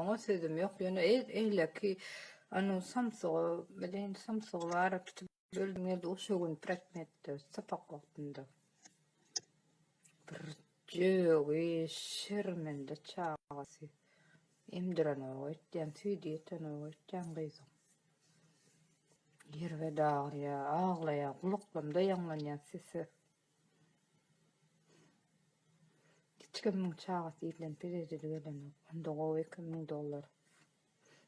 Oňa sözüm ýok. Ýöne eýleki anu samsygy bilen samsygy bar tutup öldüm geldi oşo gün predmetde sapak wagtynda. Bir jögi şermende çagasy. Emdirenok öýtýän, süýdi ýetenok öýtýän gyzyň. Erbet agyrýar, aglaýar, gulaklamda ýaňlanýar sesi. Hiç kimiň çagasy ilden pes edeli gelenok. Onda gowy eken 1000 dollar.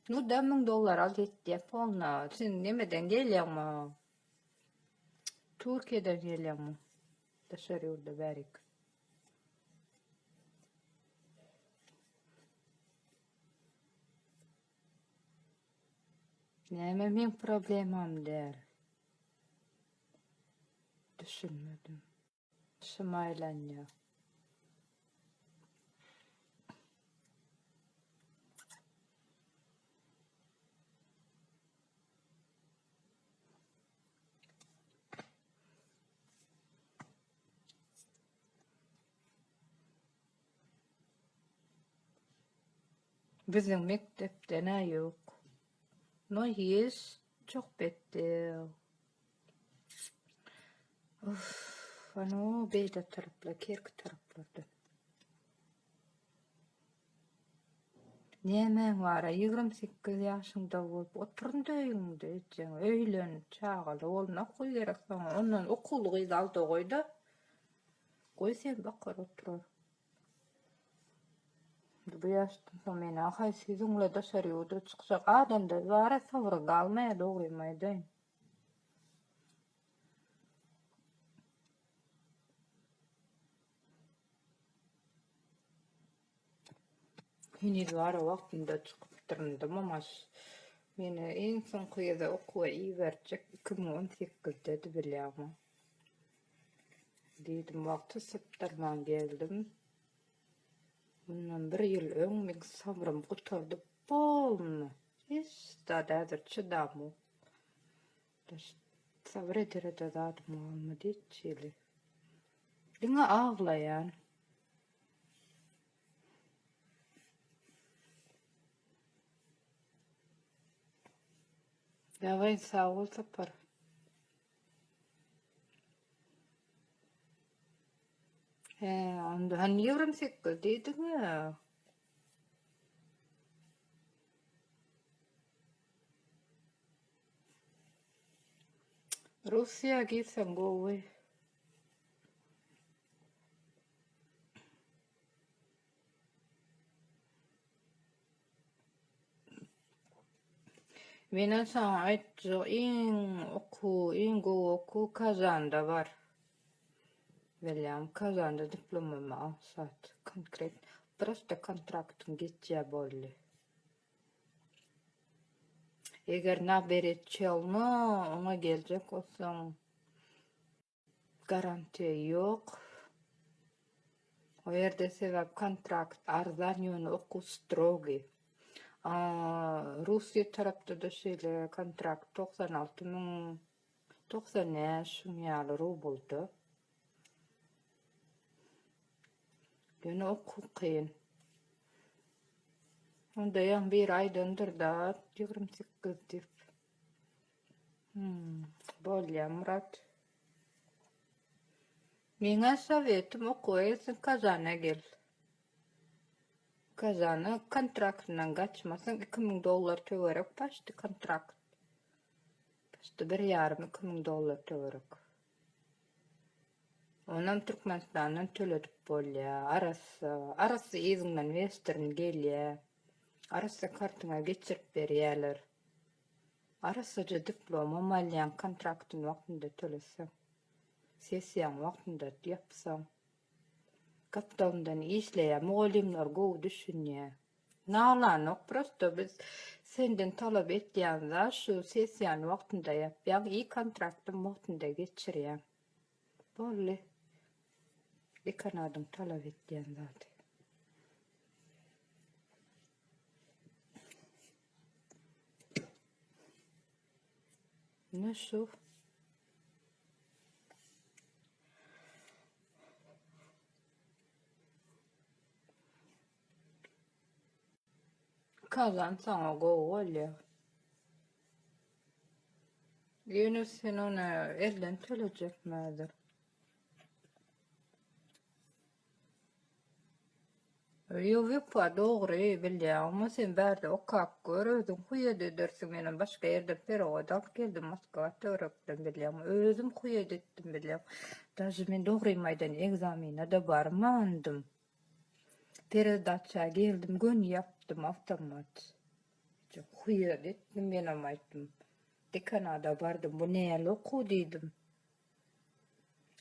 Nu da 1000 dollar al ýetýär polna. Sen nemeden gelýäňmi? Türkiýeden gelýäňmi? Daşary ýurda bärik. Näme meň problemam däl. Düşünmedim. Başym aýlanýar. Biziň mekdepden-ä ýok. No ýes, çok betde. Uff, ano beýle taraplar, kerki taraplarda. Nämäň bar-a, 28 ýaşyňda bolup oturyn-da öýüňde ejeň, öýlen, çagaly bol, nakuý gerek saňa, ondan okuwly gyz al-da goý-da. Goý sen bakar oturar. Bu ýaşdan soň men-ä haýsy ýüzüňle daşary ýurda çykjak, adamda bar-a sabyr galmaýar dogrymy aýdaýyn. Heniz bar wagtynda çykypdyryn mamaş. Meni iň soňky gezek okuwa iberjek 2018-dedi bilýäňmi? Diýdim wagty sypdyrman geldim. Mundan bir ýyl öň meň sabrym gutardy polny. Hiç zada häzir çydamok. Sabyr edere-de zadym galmady hiç hili. Diňe aglaýan. Daway sag bol Sapar. He, onda hani 28 diýdiň-ä. Russiýa girseň gowy. Menem saňa aýtjak iň okuw, iň gowy okuw Kazanda bar. Bilýän, Kazanda diplomymy aňsat, konkret, prosta kontraktyň geçýär boldy. Eger naberetçelno oňa geljek bolsaň garantiýa ýok. O ýerde sebäp kontrakt arzan ýöne okuw strogy. Russiýa tarapda-da şeýle kontrakt 96 müň, 95 şuň ýaly rublda. Ýöne okuw kyn. Onda ýaň biri aýdandyr-da, 28 diýip. Hmm, bolýa Murat. Meňä sowetim okuwa gelsin Kazana gel. Kazana kontraktyndan gaçmasaň 2000 dollar töwerek paçti kontrakt. Paçti bir ýarym 2000 dollar töwerek. Onam Türkmenistandan töledip bolýa. Arassa, arassa yzyňdan western gelýä. Arassa kartyňa geçirip berýäler. Arassaja diplomam alýaň kontraktyny wagtynda töleseň. Sessiýaňy wagtynda ýapsaň. Gapdalyndan işleýä, mugallymlar gowy düşünýä. Nalanok prosto biz senden talap etýän zat şu sessiýany wagtynda ýapýaň i kontraktyň wagtynda geçirýäň. Boldy. Dekanadyň talap etýän zady. Ne şu? Kazan saňa gowy bolýar. Ýöne sen ony elden tölejekmi häzir? Ýok Wepa dogry bilýäňmi sen bärde okap gör özüň huýet edersiň menem başga ýerden perewod alyp geldim Moskwa töwerekden bilýäňmi özüm huýet etdim bilýäňmi daže men dogrymy aýdan egzaminada barmandym peredaça geldim göni ýapdym awtomat huýet etdim menem aýtdym dekanada bardym bu näli okuw diýdim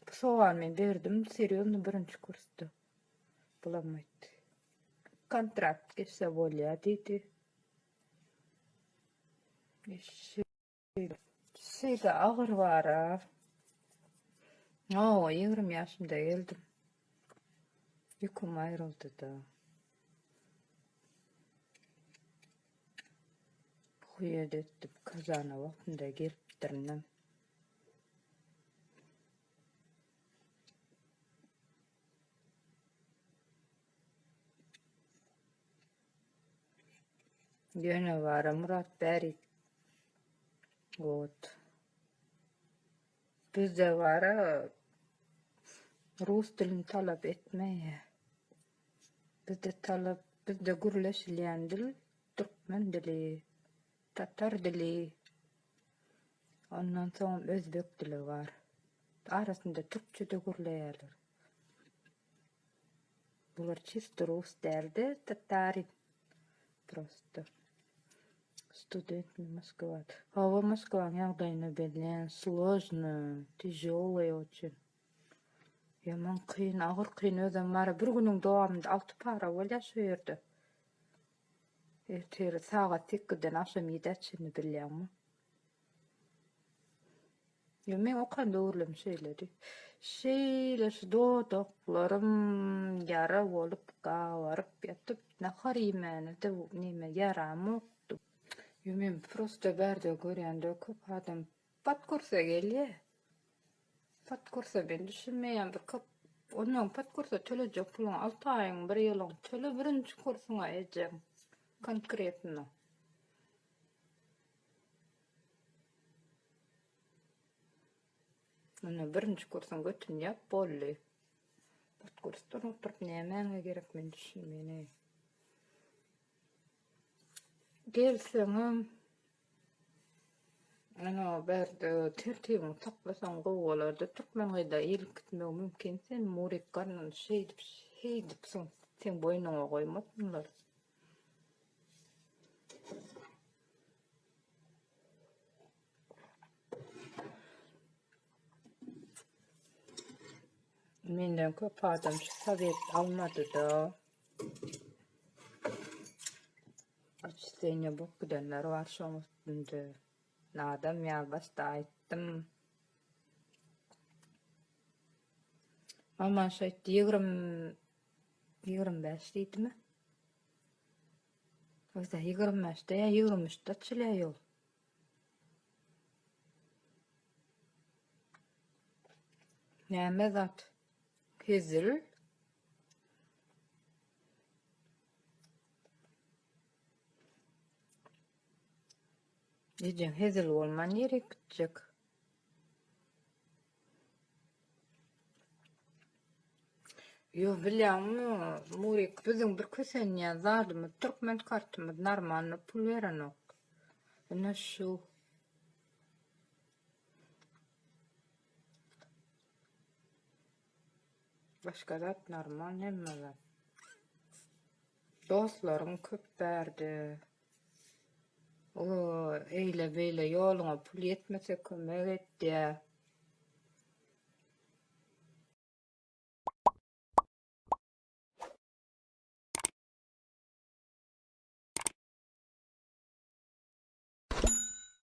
bu sowaly men berdim serýozno birinji kursda. Bulam aýtdy. Kontrakt geçse bolýar diýdi. Şeýle agyr bara. Hawa, 20 ýaşymda geldim. Ýüküm aýryldy-da. Huýet etdim, Kazana wagtynda gelipdirinem. Ýöne bara Murat bärik. Wot. Bizde bara rus dilini talap etmeýär. Bizde talap, bizde gürleşilýän dil türkmen dili, tatar dili. Ondan soňam özbek dili bar. Arasynda türkçe-de gürleýärler. Bular çisto rus dälde, tatarin. Prosto. Studentmi Moskwa. Hawa Moskwanyň ýagdaýyny bilýän. Složno, tijolый oçin. Ýaman kyn, agyr kyn özem bar. Bir günüň dowamynda 6 para bolýar şu ýerde. Ertir sagat 8-den agşam 7-ä çenli bilýäňmi? Ýa meň okan döwürlerim şeýledi. Şeýle şu dodaklarym ýara bolup gabaryp ýatyp nahar iýmäne-de neme ýaramokdy. Ýa men prosta bärde görýände köp adam podkursa gelýä. Podkursa men düşünmeýän bir köp ondan podkursa tölejek puluň 6 aýyň bir ýylyň töle birinji kursuňa ejeň konkretno. Ine birinji kursuň götüni ýap boldy. Bir kursdan oturyp nämäňe gerek men düşünmene. Gelseňem ana bärde tertibiňi saklasaň gowy bolardy. Türkmen gyzlar iýilip gitmegi mümkin. Sen murik garnyny şeýdip şeýdip soň seň boýnuňa goýmasynlar. Menden köp adam şu sowet almady-da. Отчисление bolup gidenler bar şoň üstünde. Adam ýaly başda aýtdym. Mama şeýtdi 20 25 diýdimi? Özä 25-de ýa 23-de açylýar ýol. Näme zat? Hezil. Ejeň hezil bolman ýere gitjek. Ýok bilýäňmi Murik biziň bir kösenýän zadymyz türkmen kartymyz normalny pul berenok. Ine şu. Başga zat normal hemme zat. Dostlaryň köp bärde. O eýle beýle ýoluňa pul ýetmese kömek etýär.